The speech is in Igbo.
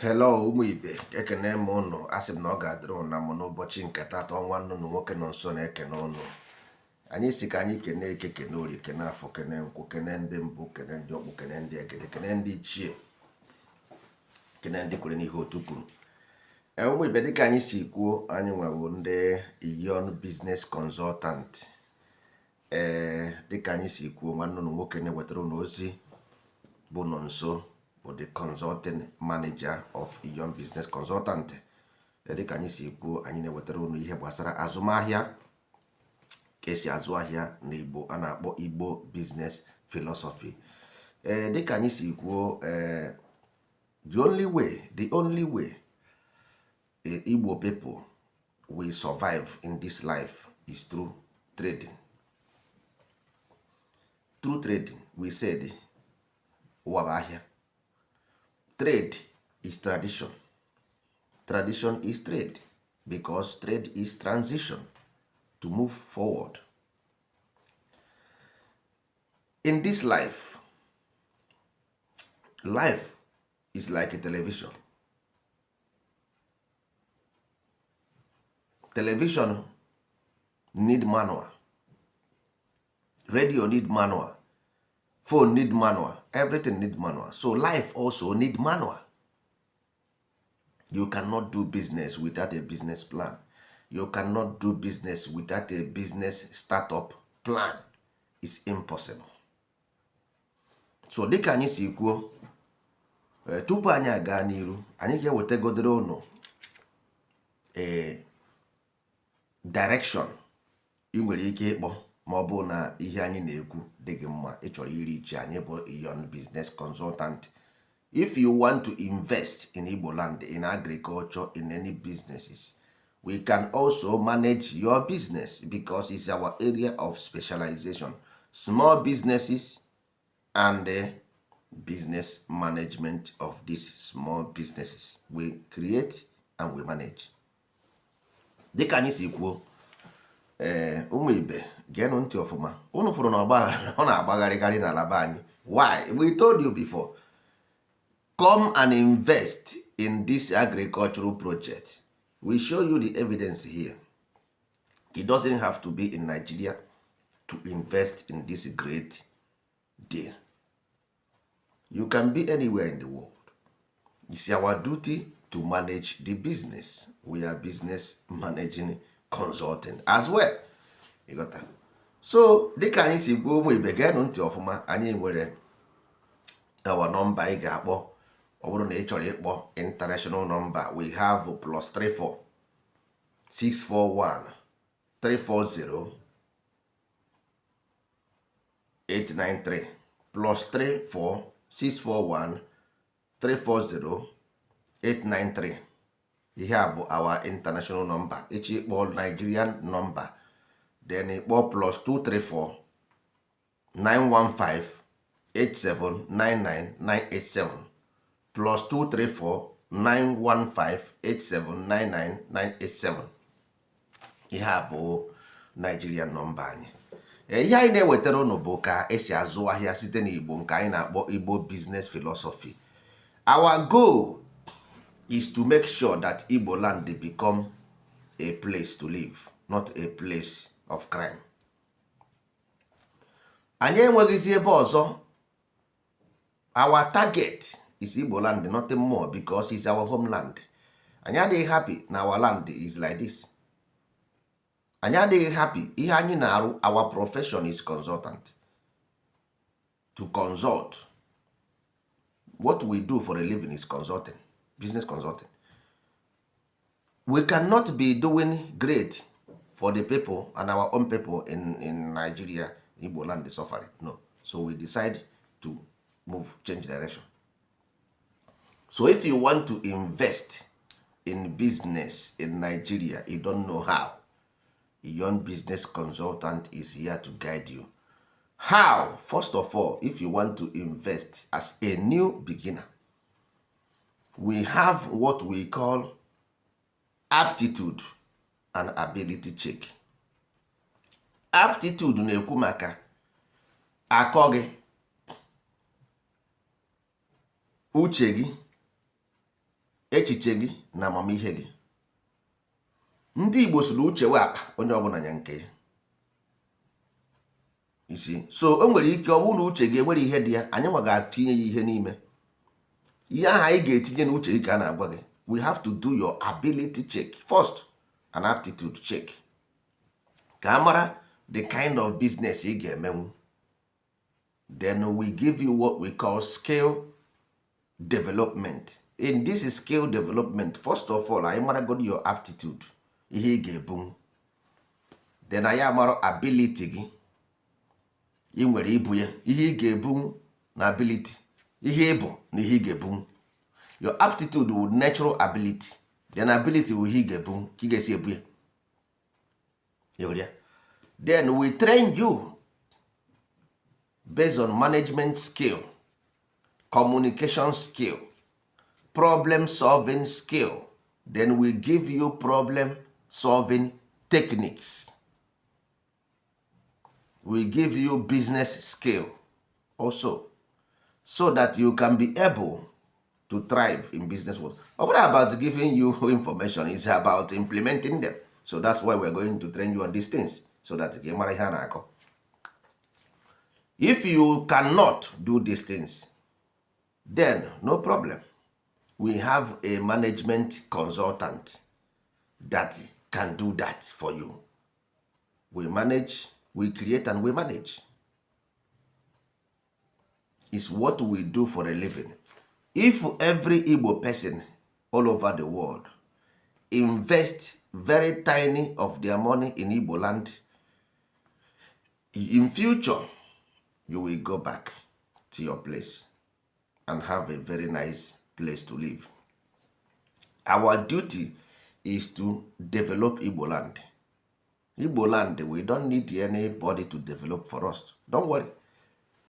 Hello ụmụ ibe, ekene m ụnụ. Asị m na ọ ga-adịrị ụnụ na mụ n'ụbọchị nke taata. Ọnwa nnụnụ nwoke nọ nso na-ekene ụnụ. Anyị si ka anyị kene Eke, kene Orie, kene Afọ, kene Nkwụ, kene ndị mbụ, kene ndị ọkpụ, kene ndị egede, kene ndị ichie, kene ndị kwere n'ihe otu kwuru. Ee, ụmụ ibe, dịka anyị si kwuo, anyị nwewo ndị Iyon Business Consultant. Ee, dịka anyị si kwuo, nwanne ụnụ nwoke na-ewetara ụnụ ozi bụ nọ nso bụ the consulting manager of Iyon Business Consultant. Ee, dịka anyị si kwuo, anyị na-ewetara ụnụ ihe gbasara azụmahịa, ka esi azụ ahịa na Igbo a na-akpọ Igbo Business Philosophy. Ee, dịka anyị si kwuo, ee, the only way Igbo people will survive in this life is through trading. Through trading. We said ụwa bụ ahịa. Trade is tradition, tradition is trade, because trade is transition to move forward in this life. Life is like a television. Television need manual, radio need manual, phone need manual, everything need manual. So life also need manual. You cannot do business without a business plan. You cannot do business without a business startup plan. Is impossible. So dịka anyị si kwuo, tupu anyị aga n'iru, anyị ga-ewetagodere ụnụ ee direction ị nwere ike ịkpọ ma ọ bụ na ihe anyị na-ekwu dị gị mma, ị chọrọ iri iche anyị bụ Iyon Business Consultant. If you want to invest in Igbo land, in agriculture, in any businesses, we can also manage your business because it's our area of specialization: small businesses and business management of these small businesses. We create and we manage. Dịka anyị si kwuo, ee, ụmụ ibe, geenụ ntị ọfụma. Unu fụrụ na ọgbaghara ọ na-agbagharịgharị n'ala be anyị. Why? We told you before, come and invest in this agricultural project. We show you the evidence here. It doesn't have to be in Nigeria to invest in this great deal. You can be anywhere in the world. It's our duty to manage the business. We are business managing consulting as well. You got that? So dịka anyị si kwuo, ụmụ ibe, geenụ ntị ọfụma. Anyị nwere our number ị ga-akpọ ọ bụrụ na ị chọrọ ịkpọ international number. We have +34 641 340 893, +34 641 340 893. Ihe a bụ our international number. Ịchọ ịkpọ Nigerian number, then ịkpọ +234 915 8799 987, +234 915 8799 987. Ihe a bụ Nigerian number anyị. Ihe anyị na-ewetara ụnụ bụ ka esi azụ ahịa site n'Igbo, nke anyị na-akpọ Igbo Business Philosophy. Our goal is to make sure that Igbo land become a place to live, not a place of crime. Anyị enweghịzi ebe ọzọ. Our target is Igbo land, nothing more, because it's our homeland. Anyị adịghị happy na our land is like this. Anyị adịghị happy. Ihe anyị na-arụ, our profession is consultant, to consult. What we do for a living is consulting, business consulting. We cannot be doing great for the people and our own people in Nigeria, Igbo land is suffering. No. So we decide to move, change direction. So if you want to invest in business in Nigeria, you don't know how, Iyon Business Consultant is here to guide you how. First of all, if you want to invest as a new beginner, we have what we call aptitude and ability check. Aptitude na-ekwu maka akọ gị, uche gị. Echiche gị na amamihe gị. Ndị Igbo siri uche wee akpa onye ọbụla nya nke ya isi. So o nwere ike ọ bụrụ na uche gị enwere ihe dị ya, anyị nwa ga-atinye ya ihe n'ime ihe ahụ anyị ga-etinye n'uche gị ka a na-agwa gị. We have to do your ability check first and aptitude check ka a mara the kind of business ị ga-emenwu. Then we give you what we call skill development. In this skill development, first of all, anyị maragodi your aptitude, ihe ị ga-ebunwu. Then anyị amara ability gị ị nwere ibu ya, ihe ị ga-ebunwu na ability, ihe ịbụ na ihe ị ga-ebunwu. Your aptitude with natural ability, then ability wụ ihe ị ga-ebunwu, ka ị ga-esi ebu ya. Ịhụrụ ya? Then we train you based on management skill, communication skill, problem solving skill. Then we give you problem solving techniques. We give you business skill also, so that you can be able to thrive in business world. Ọ bụrụ about giving you information, is about implementing them. So that's why we're going to train you on these things, so that ka ị mara ihe a na-akọ. If you cannot do these things, then no problem. We have a management consultant that can do that for you. We manage, we create and we manage. Is what we do for a living. If every Igbo person all over the world invest very tiny of their money in Igbo land, in future you will go back to your place and have a very nice place to live. Our duty is to develop Igbo land. Igbo land, we don't need anybody to develop for us. Don't worry.